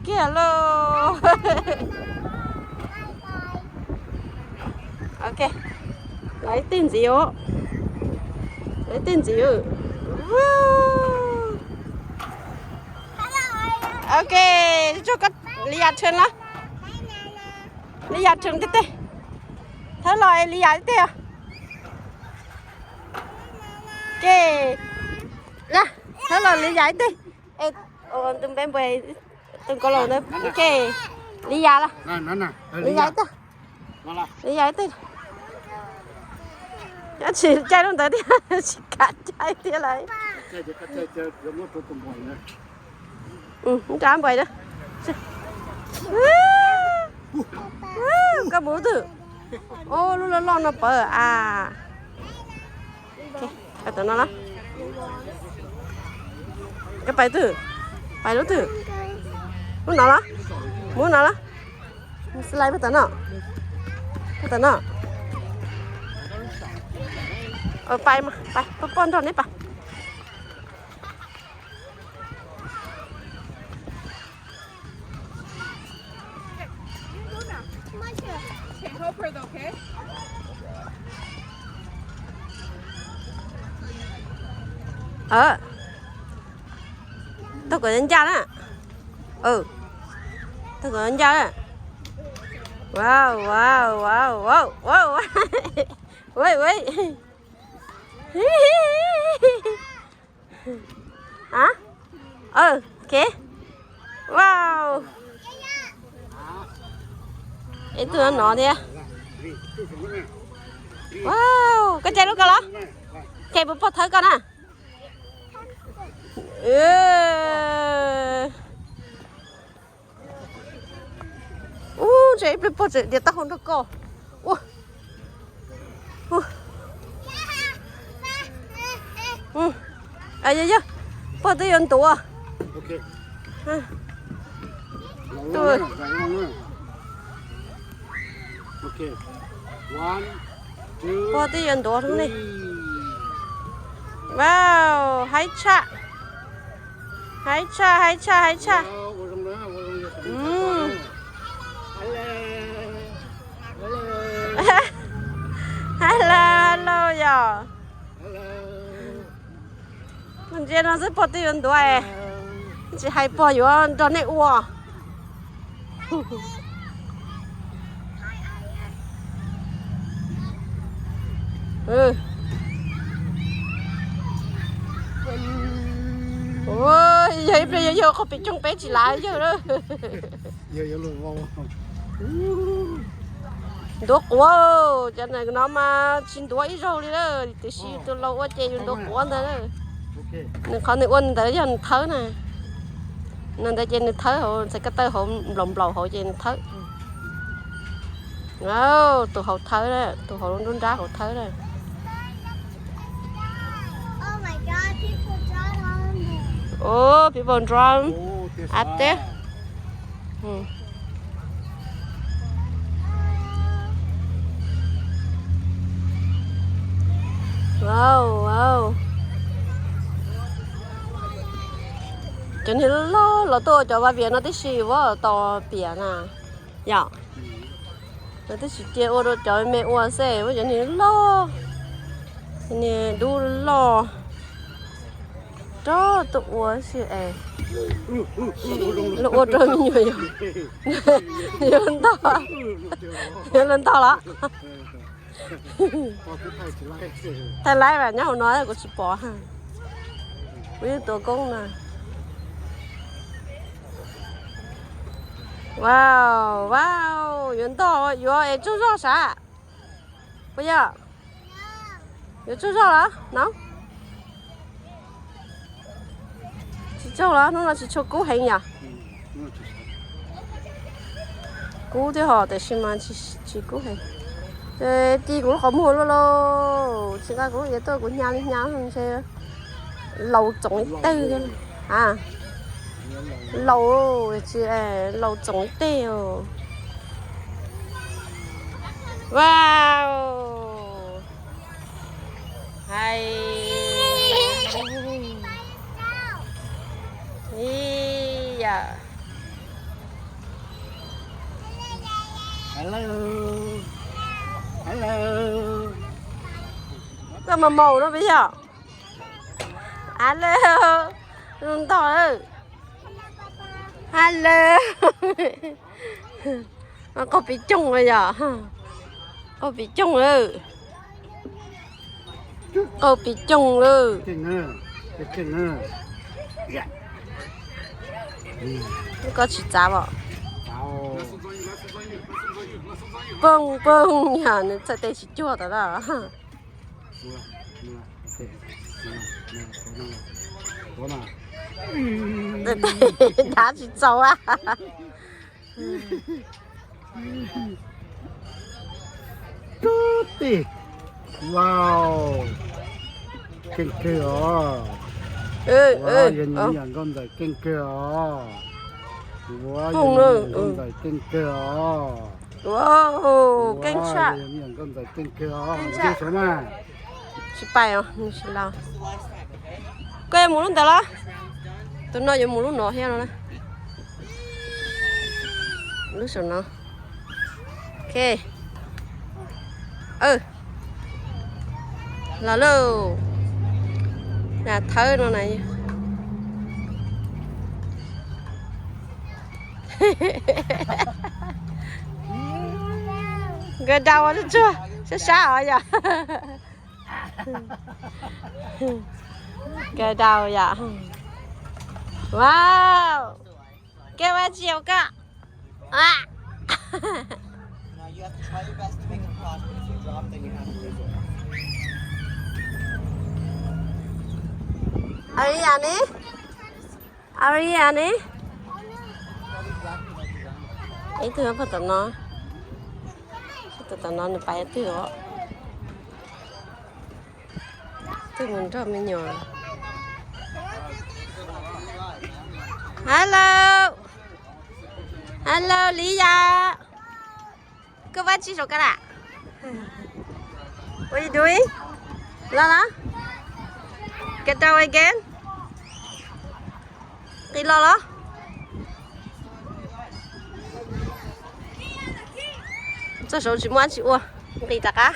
Kiag lauj. Ok, los ib teg ntxiv os. Los ib teg ntxiv. Ok, tso koj li yam tshee los. Li yam tshee tej teg. Thawb los li yam teg os. Ok, thawb los li yam teg. Tus npe npua, tus nkaus los ntawd, ok, li yam los. Li yam teg. Li yam teg. Tsis caij lub ntawd thiab, tsis kam caij thiab lauj. Nrab npais na. Koj mus twg? Ub, lub loj loj no pawv a. Pais tom no los. Koj pais twg? Pais lub twg? Lub no los? Mus no los? Slide pais tom no. Pais tom no. Pais mas, pais, poj nrog neb pais. Tau kom ncaj na. Tau kom ncaj na. Wow, wow, wow, wow, wow. Ua, ua. Ok. Wow. Ib tug no thiab. Wow, koj caij lub ko los? Khe puas pog thawb koj na? Ub, ntshe ib pliag pog tseem diav taub hau nrog koj. Ua, yog, yog, pog twb yuav ntuav. Pog twb yuav ntuav zoo ne. Wow, haib tshaj. Haib tshaj, haib tshaj, haib tshaj. Hello, hello yog. Ntsia no xwb pog twb yuav ntuav, tsis hais pog yuav nrog nej ua. Yog ib pliag yog yawg qhov pem coog peb tsis lav yawg lawm. Ntuav quav, cov no mas tsis ntuav ib zaug li lawm, tiam sis tus laus ua ces yus ntuav quav ntawd. Nws qhov nws ua ntawd yog nws thawb na. Nws ntawd ces nws thawb hauv txhais ko taw hauv nplaum nplaum hauv ces nws thawb. Tus hauv thawb, tus hauv nruab nrab hauv thawb na. Oh, people draw up there. Wow, wow. Cov niag loj los tuaj ua cov vaj viam no tib si, ua tau piam na. Yom, lawv twb tsis cia ua rau cov me ua xwb, muab cov niag loj, niag dub loj rov tuaj ua xwb es. Los ua rau me nyuam yog, yog los ntog, yog los ntog los. Thaij laib mas nyob hauv no kuv tsis pom. Kuv yeej tuav koob na. Wow, wow, yuav ntog yuav es tsaug zog sav. Puas yog? Yuav tsaug zog los no? Tsis tsaug los? Hnub no tsis tshua kub heev yom? Kub thiab hos, tiam sis mas tsis kub heev. Ces ci kuv lub qhov muag luaj lauj, tsis nqa kuv lub iav tuaj kuv hnyav li hnyav ntshe laus txoom ib teg. A, laus, tsis, laus txoom ib teg os. Wow. Hais, ib yam, Hello. Hello. Koj mas maus no peb yog. Hello. Ntog lawm. Hello. Qaug piv coog lawm yom. Qaug piv coog lawm. Qaug piv coog lawm. Koj tsis txav os. Poog poog yog nws txhais tes tsis cuag tas na. Dav tsis txaus a. Tub tij. Wow. Keej kawg os. Ua yog nyiam nkauj ntxawm keej kawg os. Ua yog nyiam nkauj ntxawm keej kawg os. Ua yog nyiam nkauj ntxawm keej kawg os. Nce saum mas. Tsis pais os, nws tsis laus. Koj yuav mus lub ntawd los? Tus no yuav mus lub no thiab no na. Lub saum no. Ok. Los lauj. Nas thawb no na. Nkawd daus tsuag tsuag sab sab os yom. Nkawd daus yom. Wow. Koj ua tsi os koj? Aria ne? Aria ne? Ib tug pog tom no, tom no nws pais twg os? Twb mus nrog me nyuam. Hello. Hello Lý Yà. Koj ua tsi saum koj na? What you doing? Los los. Get down again. Nqis los los. Txog saud tsis muaj dab tsi ua, nqis rov qab.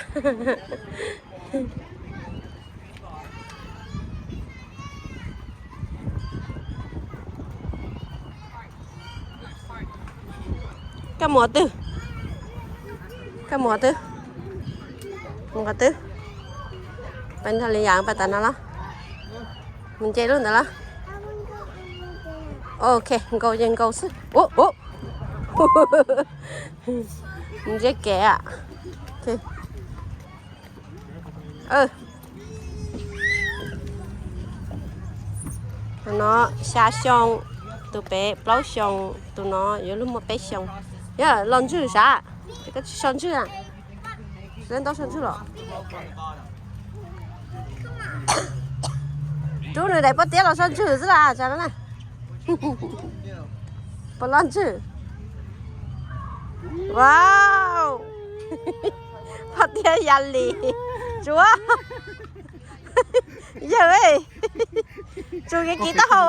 Koj mus qhov twg? Koj mus qhov twg? Mus qhov twg? Pais nrog Lý Yà pais tas no los? Mus nce lub ntawd los? Ok, nkaus ces nkaus xwb. Ua ua, nce kev. Tus no xya xyoo, tus pem plaub xyoo, tus no yuav luag muaj peb xyoo. Yog los ntswg sav, ces koj tsis so ntswg a? Tsis tau so ntswg los? Rub nws daim pob tiab los so ntswg xwb las tsav na. Puas loj ntswg? Wow, pob tiab ya li. Tsuav, yawg, tsuas kev kiv taub hau.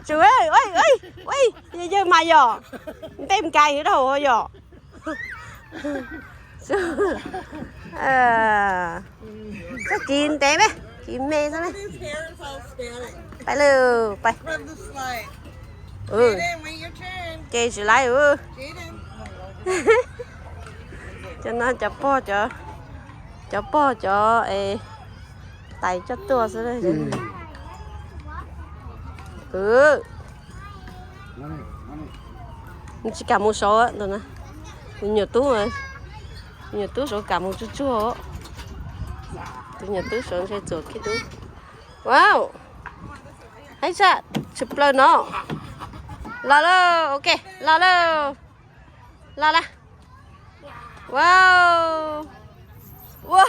Tsuav, yawg mas yog npej nkaus rau hauv yom. Txhob kiv ntev me, kiv me xwb me. Pais lawm, pais. Ces tsis laib. Cov no cov pog, cov pog cov tais coj tuaj xwb. Nws tsis kam mus saud tus no. Tus nyuam tub, nyuam tub saud kam mus tsuag tsuag. Tus nyuam tub saud ntshe txuam kiag dub. Wow, haib tshaj, tshwm plaws no. Los lauj, ok, los lauj. Los las. Wow. Wow.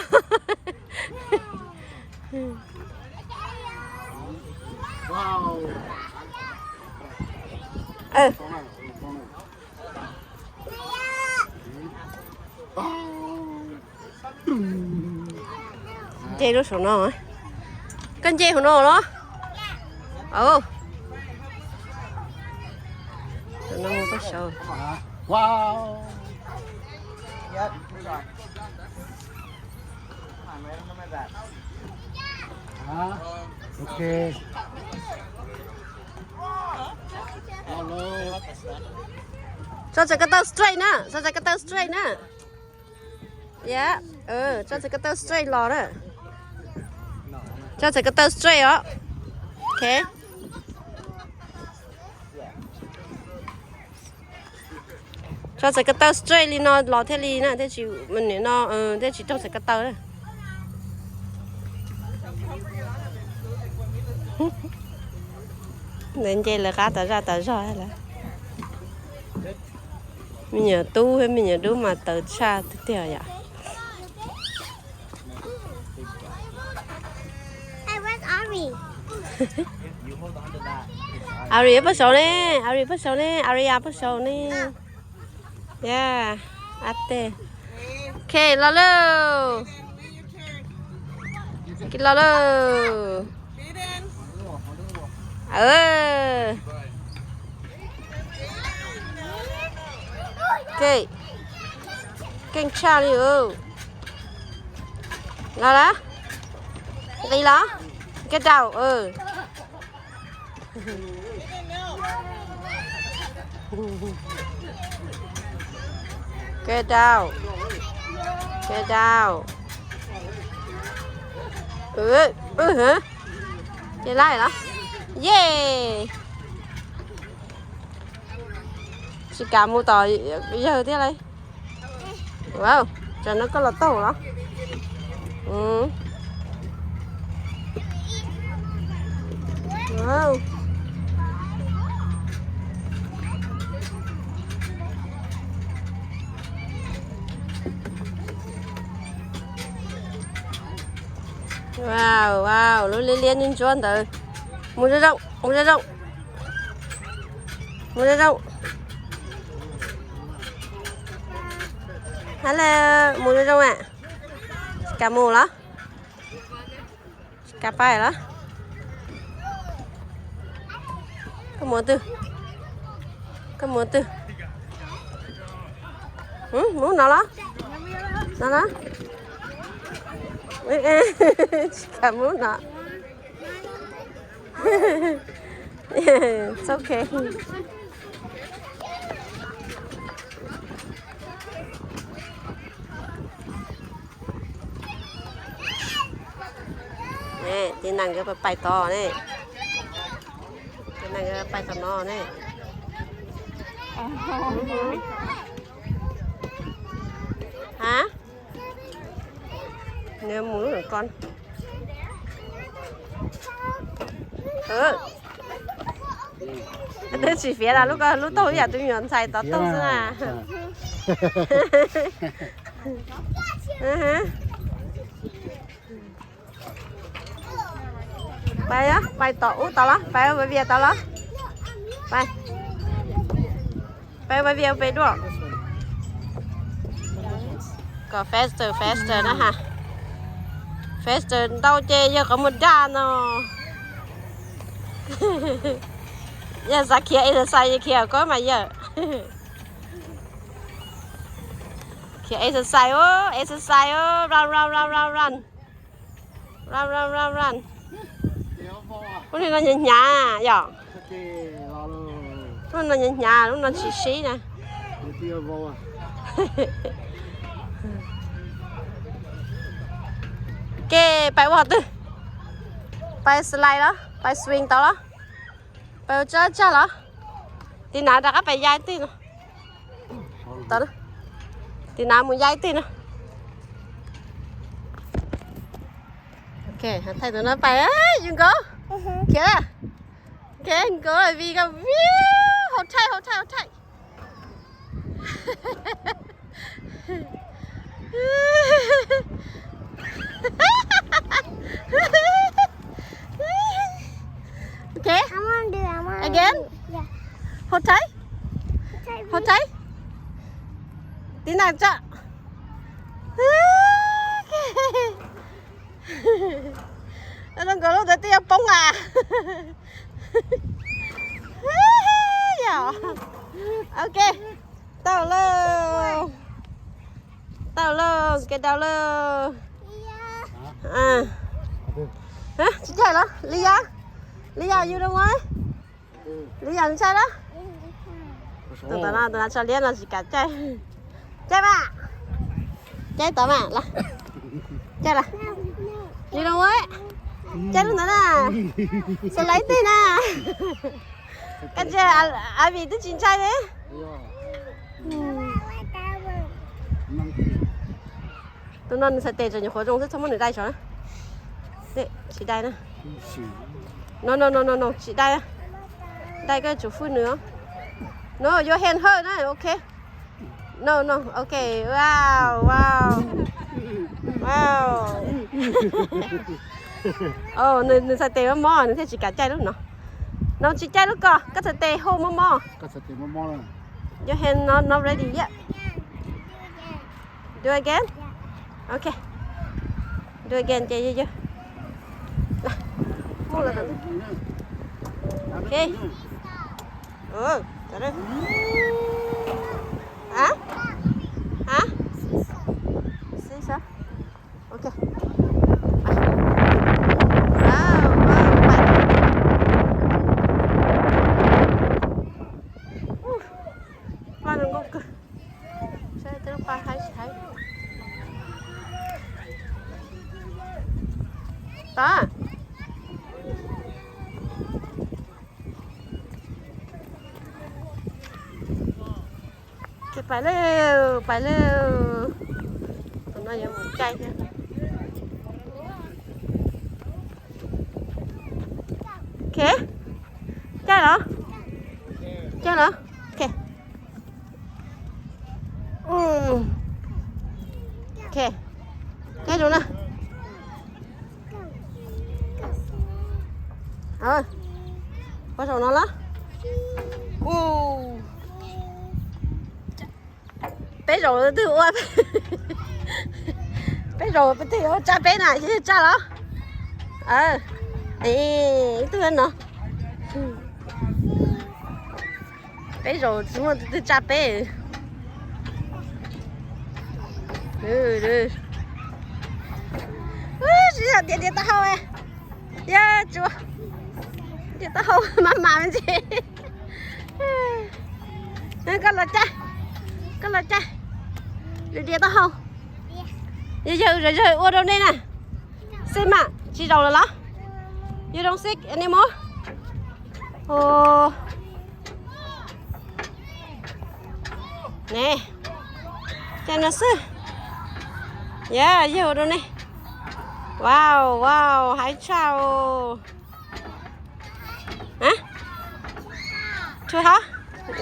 Nce lub saum no. Koj nce hauv no los? Tus no mus Sau. Wow. Yep, this one. Come on, right on my back. Hả? Ok. Hello. Tso txhais ko taw straight na, tso txhais ko taw straight na. Yeah, tso txhais ko taw straight los na. Tso txhais ko taw straight os. Ok. Tso txhais ko taw straight li no los thiaj li na, thiaj tsis, no, thiaj tsis raug txhais ko taw na. Ntawd nce lawv qab tas zaj tas zog lawm. Me nyuam tub thiab me nyuam dub mas tawv tshaj tiag tiag yom. Hey, where's Ari? Ari puag saud ne, Ari puag saud ne, Aria puag saud ne. Yeah, ate. Ok, los lauj. Los lauj. Ok. Keej tshaj li. Los lawm. Nqis los. Get down. Get down. Get down. Ces laij los. Yay. Tsis kam mus tom yawg thiab lauj. Wow, tsam no koj los tau los. Wow, wow, lub liab liab ntsuab ntsuab ntawd. Mus zoo zoo, mus zoo zoo. Mus zoo zoo. Hello, mus zoo zoo a. Tsis kam mus los? Tsis kam pais los? Koj mus twg? Koj mus twg? Mus no los? No los? Tsis kam mus no. It's okay. Tib neeg pais tod ne. Tib neeg pais tom no ne. Hả? Nws mus lub hauv ko. Twb tsis fiav los lub ko, lub taug ib yam tus me nyuam ntxhais tod taug xwb na. Pais, pais tom ub tod los, pais ua vias tod los. Pais, pais ua vias pem dua. Kom faster, faster na ha. Faster ntau ces yog qhov muag daj no. Yog xav khiav exercise ces khiav koj mas yawg. Khiav exercise os, exercise os, run, run, run, run, run. Run, run, run, run. Lub no hnyav hnyav yom. Lub no hnyav hnyav, lub no tsis sib na. Ke pais ua qhov twg? Pais slide los, pais swing tod los? Pais ua tsab tsag los? Tiv Nav rov qab pais ya ib teg no. Tiv Nav mus ya ib teg no. Ok, thaij tus no pais, you go. Khiav. Ok, go, we go. Hold tight, hold tight, hold tight. Okay. I want to do it. I want to Again? Do it. Yeah. Hold tight. Hold tight. Hold tight. Tiv Nav tso. Zoo nkaus lub ntawd twb yuav poob a. Yog. Ok, tau lauj. Tau lauj, kev tau lauj. Tsis caij los? Li yog? Li yog yus rau muab? Li yog ntshai los? Tus tod no, tus no tso liab no tsis kam caij. Caij mas. Caij tod mas los. Caij los? Yus rau muab? Caij lub ntawd na. Xav laiv teg na. Koj ntsia, Avi twb tsis ntshai li. Tus no nws txhais tes tseem nyuam qhuav zoo xwb, txhob muab nws dai saud na. Tsis dai na. No no no no no, tsis dai. Dai koj yuav tsum fwj nws. No, your hand hurt na, ok. No no, ok. Wow, wow. Wow. Nws txhais tes mob mob, nws thiaj tsis kam caij lub no. No tsis caij lub ko, koj txhais tes hu mob mob. Your hand not, not ready yet. Do again? Ok. Do again ces yog yog. Ok. Hả? Hả? Xí sao? Ok. Wow, wow, wow. Vaj zoo nkauj kawg. Saib tej lub paj haib tsis haib. Tod. Ces pais lawm, pais lawm. Tus no yuav mus caij thiab. Ok. Caij los? Caij los? Ok. Ok. Caij zus na. Pab zaum no los? Peb zaum twg ua, peb zaum twg ua tsa peb na, yog tsa los? Ib tug no. Peb zaum tsis muaj tus twg tsa peb. Diav diav taub hau, yog tsuas diav taub hau mas mas me ntsis. Koj los caij, koj los caij, diav diav taub hau. Yog yawg zawg ua rau nej na. Xij mas tsis zaum lawm los? You don't sick anymore? Ne, cas no xwb. Yog yawg ua rau nej. Wow, wow, hais tshaj. Too hot?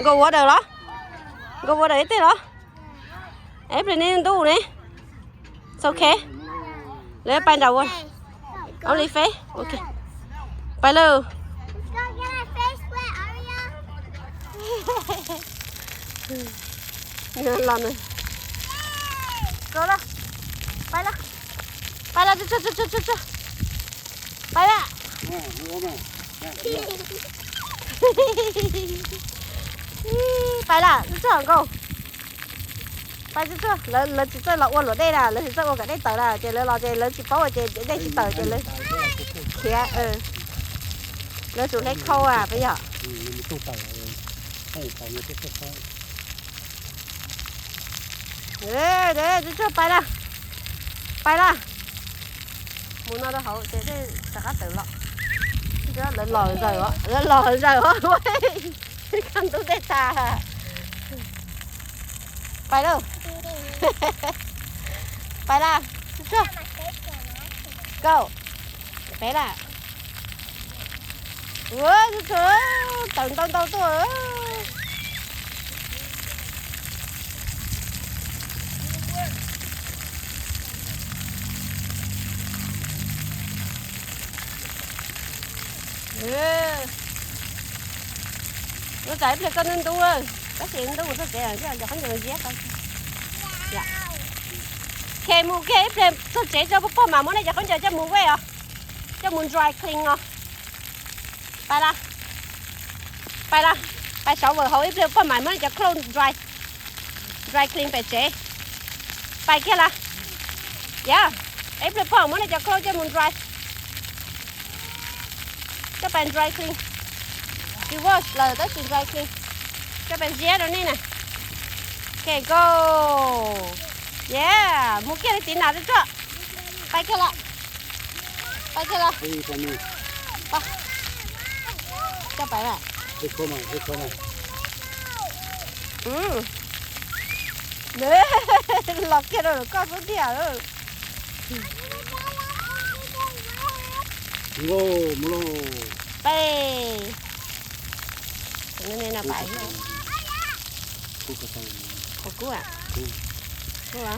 Go water los? Go water ib teg los? Eb, plis nej ntuj ne. It's okay. Lawv pais nram ua. Only face? Ok. Pais lawm. Los nws. Go lawm. Pais lawm. Pais lawm, tsuag tsuag tsuag tsuag tsuag. Pais lawm. Pais lawm, tsuag tsuag nkaus. Pais tsuag tsuag, lawv tsis txawj los ua luam dej na, lawv tsis txawj ua kom dej tawm na, ces lawv los ces lawv tsis paub ces dej tsis tawm ces lawv khiav. Lawv tsum hle khau a, peb yog. Tsuag tsuag pais lawm. Pais lawm. Mus no rau hauv ces rov qab tawm los. Lawv los zaws os, lawv los zaws os. Kaj ntug tej tag. Pais lawm. Pais lawm. Tsuag. Go. Peb lawm. Ua, tsuag tsuag, tawm ntau ntau tuaj. Ua cas ib pliag koj ntub ntub, tab sis ntub mus txog tsev, yog qhov ncauj ziab tau. Ces mus kiag ib pliag txog tsev tso, pog mam muab nej cov khaub ncaws coj mus wet os, coj mus dry clean os. Pais lawm. Pais lawm. Pais shower hauv, ib pliag pog mam muab nej cov clothes dry, dry clean pem tsev. Pais kiag lawm. Yeah. Ib pliag pog muab nej cov clothes coj mus dry. Coj pais dry clean. Tsis wash lawm tab sis dry clean. Coj pais ziab rau nej na. Okay, go. Yeah, mus kiag li tiv nas tsuag tsuag. Pais kiag lawm. Pais kiag lawm. Coj pais lawm. Los kiag rau koj xub tiag. Pais. Qhov kub a? Kub a?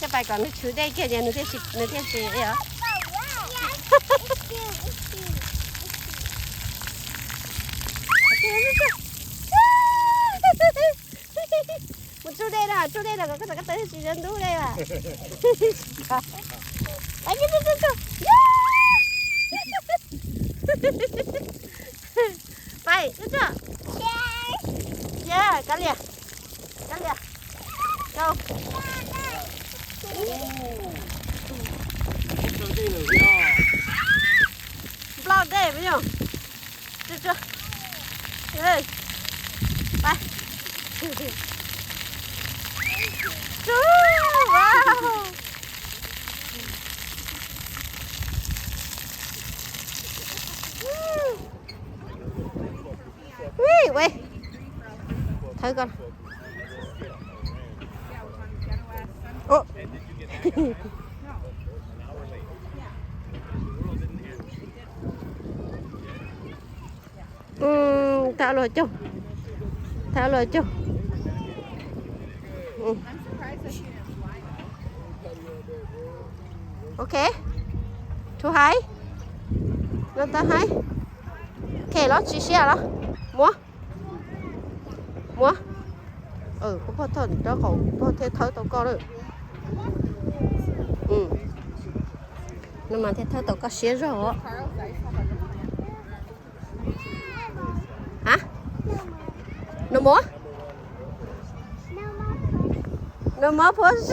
Coj pais kom nws tshwv dej kiag ces nws thiaj tsis os. Mus tsuj dej na, tsuj dej na kom koj tau koj tau tsis ntub dej lawm. Pais, tsuj, tsuj, tsuj. Pais, tsuj, tsuj. Yeah, kav liam. Kav liam. Go. Nploj dej me nyuam. Tsuj, tsuj. Pais. Tsuj, wow. Ui, ue. Thawb koj. Thawb luag caug. Thawb luag caug. Ok. Too high. No too high. Ok, los tsis siab los. Muab. Muab. Kuv pog thawb rau qhov pog thiaj thawb tau koj lawm. No mas thiaj thawb tau koj siab zog os. Ha? No more? No more push.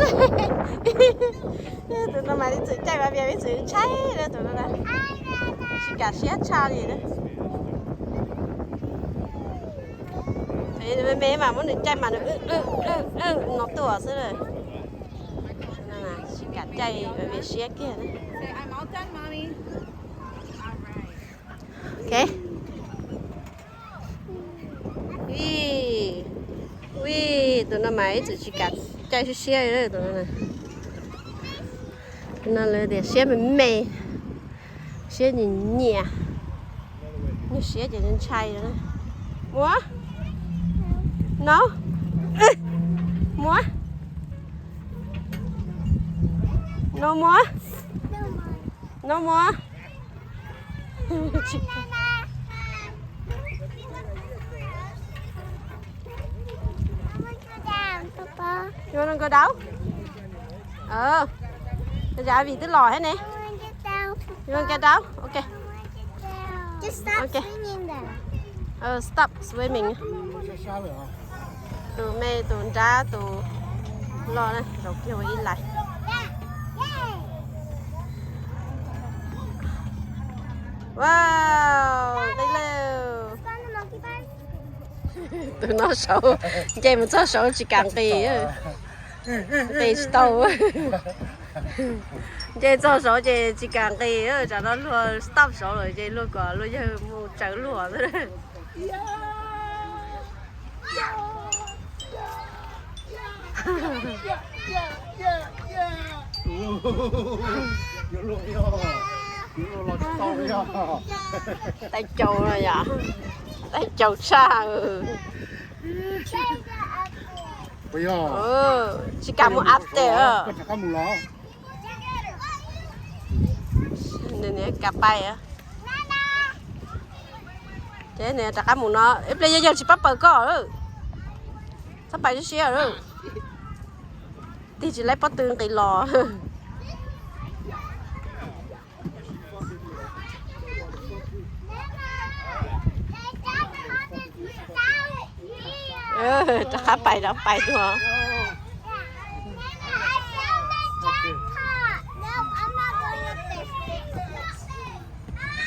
Tus no mas ib txwm caij mas piav ib txwm tshaib na tus no na. Tsis kam siab tshaj li na. Me me mas muab nws caij mas nws no tuaj xwb na. Tsis kam caij vim siab kiag na. Ok. Ui, ui, tus no mas ib txwm tsis kam caij siab siab li tus no. Tus no lawv tias siab me me, siab nyiam nyiam, nws siab ces ntshai. Muab. No. Muab. No more. No more. You wanna go down? Ờ. Dạ vì twb los thiab ne. You wanna get down? Ok. Ok. Ờ, stop swimming. Tus me tus nrab tus loj na, zaum kiag ua ib lais. Wow, nqis lawm. Tus no saud, nce mus txog saud tsis kam nqis. Nqis tsis tau. Nce txog saud ces tsis kam nqis, tsam no luag stop saud lawm ces luag kom luag yawg mus tsawv luag xwb. Tais caus no yom, tais caus tshaj. Tsis kam mus upstairs. Nws kam pais. Ces nws rov qab mus no, ib pliag yawg yawg tsis pab paws koj lawm. Txhob pais siab siab lawm. Tig tsis laib pob tw nqis los. Rov qab pais rov pais dua.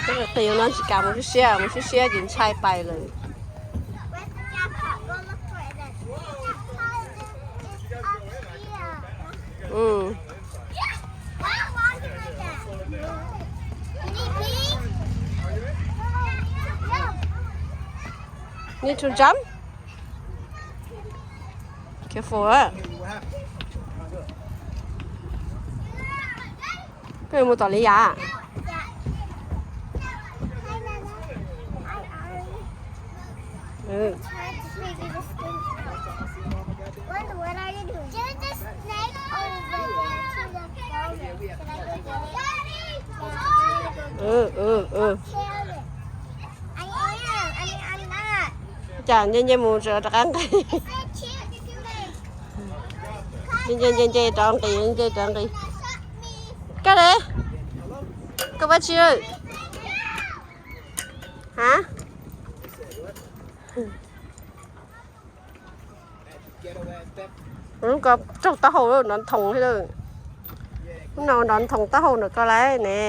Tus qis no tsis kam mus siab siab, mus siab siab ces ntshai pais lawm. Need to jump? Careful. Koj mus tom li yam. Cas nce nce mus rov qab nqis. Nce nce nce rov nqis, nce rov nqis. Koj le, koj pab tsi? Ha? Ko raug taub hau nrov nthoos thiab. Lub no nrov nthoos taub hau ntawm ko lawm ne.